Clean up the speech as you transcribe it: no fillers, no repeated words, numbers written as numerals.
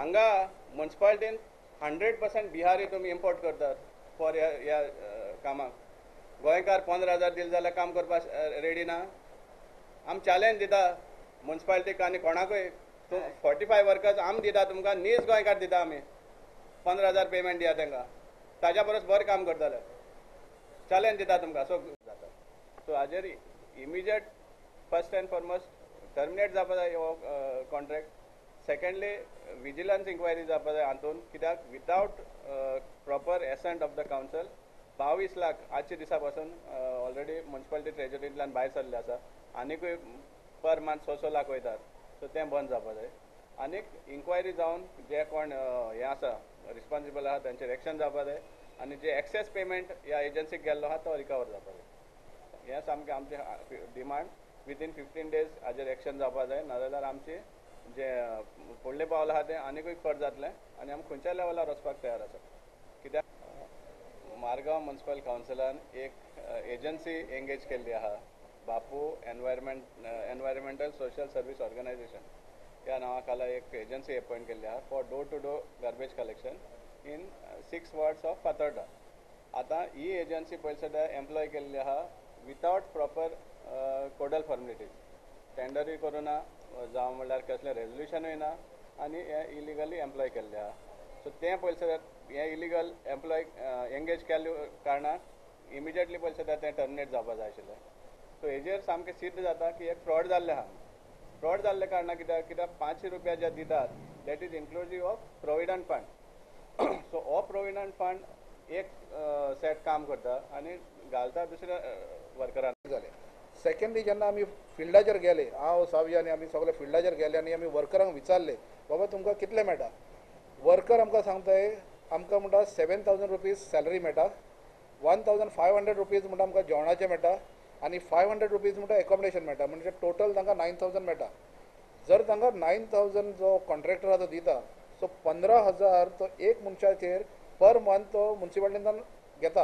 हांगा मुन्सिपालिटीन 100% बिहारी तुमी इम्पोर्ट करतात फॉर ह्या कामाक. गोंयकार 15,000 दिले जाल्यार काम करपाक रेडी ना. आमी चॅलेंज दिता मुन्सिपालिटीक आनी कोणाकूय, 45 वर्कर्स आमी दिता तुमकां, नीज गोंयकार दिता आमी, 15,000 पेमेंट दिया तांकां, ताज्या परस बरें काम करतले, चॅलेंज दिता तुमकां. सो जाता. सो हाजेर immediate first and foremost terminate जावपा जाय हो कॉन्ट्रॅक्ट. सेकंडली विजिलन्स इन्क्वायरी जावपा जाय हातून, कित्याक without proper assent of the council 22 lakh आजच्या दिसा पासून ऑलरेडी मुन्सिपालिटी ट्रेजरींतल्यान भायर सरले आसा, आनीकूय पर मंथ 6-6 लाख वयतात. सो तें बंद जावपा जाय. आनीक इन्क्वायरी जावन जे कोण हें आसा रिस्पॉन्सिबल आसा तांचेर एक्शन जावपा जाय आनी जे एक्सेस पेमेंट ह्या एजन्सीक गेल्लो आसा तो रिकवर जावपा जाय. हें सामकें आमचें डिमांड. विथीन 15 डेज हाजेर एक्शन जावपा जाय, नाजाल्यार आमची जे फुडलें पावल आसा तें आनीकूय खट जातलें आनी आमी खंयच्या लेवलार वचपाक तयार आसा. कित्याक मारगांव मुन्सिपल कावन्सिलान एक एजन्सी एंगेज केल्ली आसा, Bapu environmental social service organisation ह्या नांवा खाला एक एजन्सी अपॉयंट केल्ली आसा for door to door garbage collection in 6 wards of Fatorda. आतां ही एजन्सी पयलीं सद्या एम्प्लॉय केल्ली आसा विथआवट प्रॉपर कोडल फॉर्मेलिटीज, टेंडरूय करूं ना, जावं म्हणल्यार कसलें रेजोल्युशनूय ना आनी हें इलिगली एम्प्लॉय केल्लें आसा. सो तें पयलीं सद्या हें इलिगल एम्प्लॉय एंगेज केल्ले कारणान इमिजिएटली पयलीं सद्या तें टर्मिनेट जावपा जाय आशिल्लें. सो हेजेर सामकें सिद्ध जाता की एक फ्रॉड जाल्लें आसा. फ्रॉड जाल्ले कारणान कित्याक कित्याक 500 रुपया जे दितात that is inclusive of provident fund. So हो प्रोविडंट फंड एक सेट काम करता आनी घालता दुसऱ्या वर्करान. जालें. सेकंडली जेन्ना आमी फिल्डाचेर गेले, हांव सावजी आनी आमी सगळे फिल्डाचेर गेले आनी आमी वर्करांक विचारले, बाबा तुमकां कितले मेळटा? वर्कर आमकां सांगताय, आमकां म्हणटा 7,000 रुपीज सॅलरी मेळटा, 1,500 रुपीज म्हणटा आमकां जेवणाचें मेळटा आनी 500 रुपीज म्हणटा एकोमोडेशन मेळटा, म्हणजे टोटल तांकां 9,000 मेळटा. जर तांकां 9,000 जो कॉन्ट्रॅक्टर आतां दिता, सो 15,000 तो एक मनशाचेर पर मंथ तो मुन्सिपालिटींतल्यान घेता.